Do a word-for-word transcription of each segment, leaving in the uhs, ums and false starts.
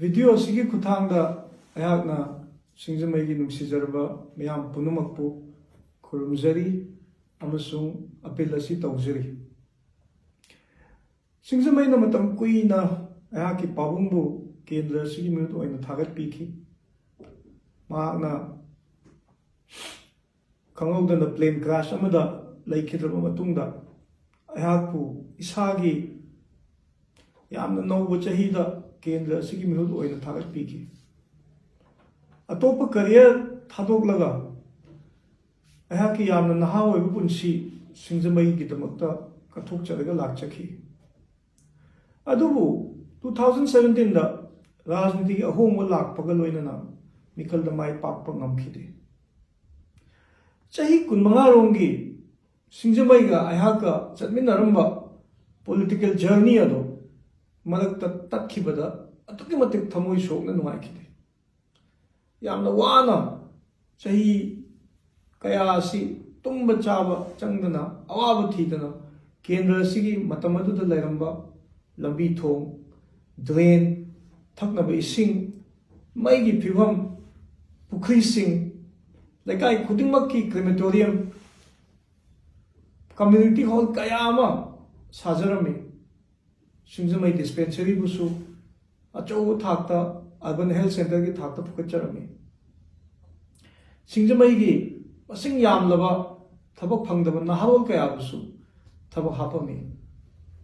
Video ꯑꯁꯤꯒꯤ ꯈꯨꯠꯊꯥꯡꯗ ꯑꯩꯍꯥꯛꯅ ꯁꯤꯡꯖꯃꯩꯒꯤ ꯅꯨꯡꯁꯤꯖꯔꯕ ꯃꯤꯌꯥꯝ ꯄꯨꯝꯅꯃꯛꯄꯨ ꯈꯨꯔꯨꯝꯖꯔꯤ ꯑꯃꯁꯨꯡ ꯑꯄꯤꯜ ꯑꯁꯤ ꯇꯧꯖꯔꯤ꯫ ꯁꯤꯡꯖꯃꯩꯅ ꯃꯇꯝ ꯀꯨꯏꯅ ꯑꯩꯍꯥꯛꯀꯤ ꯄꯥꯕꯨꯡꯕꯨ ꯀꯦꯟꯗ꯭ꯔ ꯑꯁꯤꯒꯤ ꯃꯤꯍꯨꯠ ꯑꯣꯏꯅ ꯊꯥꯒꯠꯄꯤꯈꯤ꯫ ꯃꯍꯥꯛꯅ ꯈꯪꯍꯧꯗꯅ ꯄ꯭ꯂꯦꯟ ꯀ꯭ꯔꯥꯁ ꯑꯃꯗ ꯂꯩꯈꯤꯗ꯭ꯔꯕ ꯃꯇꯨꯡꯗ ꯑꯩꯍꯥꯛꯄꯨ ꯏꯁꯥꯒꯤ ꯌꯥꯝꯅ ꯅꯧꯕ ꯆꯍꯤꯗ ꯀꯦꯟꯗ꯭ꯔ ꯑꯁꯤꯒꯤ ꯃꯤꯍꯨꯠ ꯑꯣꯏꯅ ꯊꯥꯒꯠꯄꯤꯈꯤ꯫ ꯑꯇꯣꯞꯄ ꯀꯔꯤꯌꯔ ꯊꯥꯗꯣꯛꯂꯒ ꯑꯩꯍꯥꯛꯀꯤ ꯌꯥꯝꯅ ꯅꯍꯥ ꯑꯣꯏꯕ ꯄꯨꯟꯁꯤ ꯁꯤꯡꯖꯃꯩꯒꯤꯗꯃꯛꯇ ꯀꯠꯊꯣꯛꯆꯔꯒ ꯂꯥꯛꯆꯈꯤ꯫ ꯑꯗꯨꯕꯨ ꯇꯨ ꯊꯥꯎꯖꯟ ꯁꯕꯦꯟꯇꯤꯟꯗ ꯔꯥꯖꯅꯤꯇꯤꯒꯤ ꯑꯍꯣꯡꯕ ꯂꯥꯛꯄꯒ ꯂꯣꯏꯅꯅ ꯃꯤꯈꯜꯗ ꯃꯥꯏ ꯄꯥꯛꯄ ꯉꯝꯈꯤꯗꯦ꯫ ꯆꯍꯤ ꯀꯨꯟꯃꯉꯥꯔꯣꯝꯒꯤ ꯁꯤꯡꯖꯃꯩꯒ ꯑꯩꯍꯥꯛꯀ ꯆꯠꯃꯤꯟꯅꯔꯝꯕ ꯄꯣꯂꯤꯇꯤꯀꯦꯜ ꯖꯔꯅꯤ ꯑꯗꯣ ꯃꯔꯛꯇ ꯇꯠꯈꯤꯕꯗ ꯑꯗꯨꯛꯀꯤ ꯃꯇꯤꯛ ꯊꯃꯣꯏ ꯁꯣꯛꯅ ꯅꯨꯡꯉꯥꯏꯈꯤꯗꯦ꯫ ꯌꯥꯝꯅ ꯋꯥꯅ ꯆꯍꯤ ꯀꯌꯥ ꯑꯁꯤ ꯇꯨꯝꯕ ꯆꯥꯕ ꯆꯪꯗꯅ ꯑꯋꯥꯕ ꯊꯤꯗꯅ ꯀꯦꯟꯗ꯭ꯔ ꯑꯁꯤꯒꯤ ꯃꯇꯝ ꯑꯗꯨꯗ ꯂꯩꯔꯝꯕ ꯂꯝꯕꯤ ꯊꯣꯡ, ꯗ꯭ꯔꯦꯟ, ꯊꯛꯅꯕ ꯏꯁꯤꯡ, ꯃꯩꯒꯤ ꯐꯤꯕꯝ, ꯄꯨꯈ꯭ꯔꯤꯁꯤꯡ, ꯂꯩꯀꯥꯏ ꯈꯨꯗꯤꯡꯃꯛꯀꯤ ꯀ꯭ꯔꯦꯃꯦꯇꯣꯔꯤꯌꯝ, ꯀꯝꯃ꯭ꯌꯨꯅꯤꯇꯤ ꯍꯣꯜ ꯀꯌꯥ ꯑꯃ ꯁꯥꯖꯔꯝꯃꯤ꯫ ꯁꯤꯡꯖꯃꯩ ꯗꯤꯁꯄꯦꯟꯁꯔꯤꯕꯨꯁꯨ ꯑꯆꯧꯕ ꯊꯥꯛꯇ, ꯑꯔꯕꯟ ꯍꯦꯜꯊ ꯁꯦꯟꯇꯔꯒꯤ ꯊꯥꯛꯇ ꯄꯨꯈꯠꯆꯔꯝꯃꯤ꯫ ꯁꯤꯡꯖꯃꯩꯒꯤ ꯃꯁꯤꯡ ꯌꯥꯝꯂꯕ ꯊꯕꯛ ꯐꯪꯗꯕ ꯅꯍꯥꯔꯣꯜ ꯀꯌꯥꯕꯨꯁꯨ ꯊꯕꯛ ꯍꯥꯞꯄꯝꯃꯤ꯫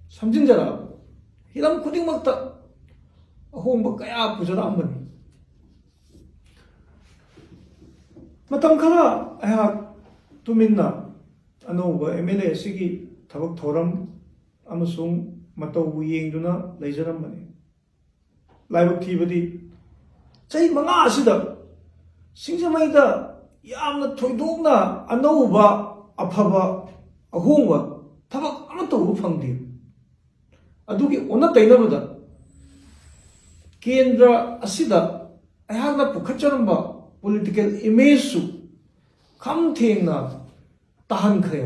ꯁꯝꯖꯤꯟꯖꯔꯕ ꯍꯤꯔꯝ ꯈꯨꯗꯤꯡꯃꯛꯇ ꯑꯍꯣꯡꯕ ꯀꯌꯥ ꯄꯨꯖꯔꯛꯑꯝꯕꯅꯤ꯫ ꯃꯇꯝ ꯈꯔ ꯑꯩꯍꯥꯛ ꯇꯨꯃꯤꯟꯅ ꯑꯅꯧꯕ ꯑꯦꯝ ꯑꯦꯜ ꯑꯦ ꯑꯁꯤꯒꯤ ꯊꯕꯛ ꯊꯧꯔꯝ ꯑꯃꯁꯨꯡ ꯃꯇꯧꯕꯨ ꯌꯦꯡꯗꯨꯅ ꯂꯩꯖꯔꯝꯕꯅꯤ꯫ ꯂꯥꯏꯕꯛ ꯊꯤꯕꯗꯤ, ꯆꯍꯤ ꯃꯉꯥ ꯑꯁꯤꯗ ꯁꯤꯡꯖꯃꯩꯗ ꯌꯥꯝꯅ ꯊꯣꯏꯗꯣꯛꯅ ꯑꯅꯧꯕ, ꯑꯐꯕ, ꯑꯍꯣꯡꯕ ꯊꯕꯛ ꯑꯃꯠꯇ ꯎꯕ ꯐꯪꯗꯦ꯫ ꯑꯗꯨꯒꯤ ꯑꯣꯟꯅ ꯇꯩꯅꯕꯗ, ꯀꯦꯟꯗ꯭ꯔ ꯑꯁꯤꯗ ꯑꯩꯍꯥꯛꯅ ꯄꯨꯈꯠꯆꯔꯝꯕ ꯄꯣꯂꯤꯇꯤꯀꯦꯜ ꯏꯃꯦꯖꯁꯨ ꯈꯝ ꯊꯦꯡꯅ ꯇꯥꯍꯟꯈ꯭ꯔꯦ꯫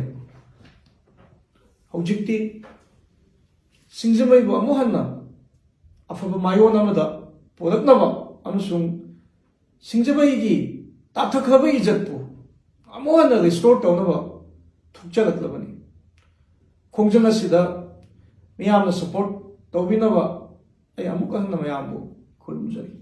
ꯍꯧꯖꯤꯛꯇꯤ ꯁꯤꯡꯖꯃꯩꯕꯨ ꯑꯃꯨꯛ ꯍꯟꯅ ꯑꯐꯕ ꯃꯥꯏꯑꯣꯟ ꯑꯃꯗ ꯄꯨꯔꯛꯅꯕ ꯑꯃꯁꯨꯡ ꯁꯤꯡꯖꯃꯩꯒꯤ ꯇꯥꯊꯈ꯭ꯔꯕ ꯏꯖꯠꯄꯨ ꯑꯃꯨꯛ ꯍꯟꯅ ꯔꯤꯁꯇꯣꯔ ꯇꯧꯅꯕ ꯊꯣꯛꯆꯔꯛꯂꯕꯅꯤ꯫ ꯈꯣꯡꯖꯪ ꯑꯁꯤꯗ ꯃꯤꯌꯥꯝꯅ ꯁꯄꯣꯔꯠ ꯇꯧꯕꯤꯅꯕ ꯑꯩ ꯑꯃꯨꯛ ꯍꯟꯅ ꯃꯌꯥꯝꯕꯨ ꯈꯨꯔꯨꯝꯖꯔꯤ꯫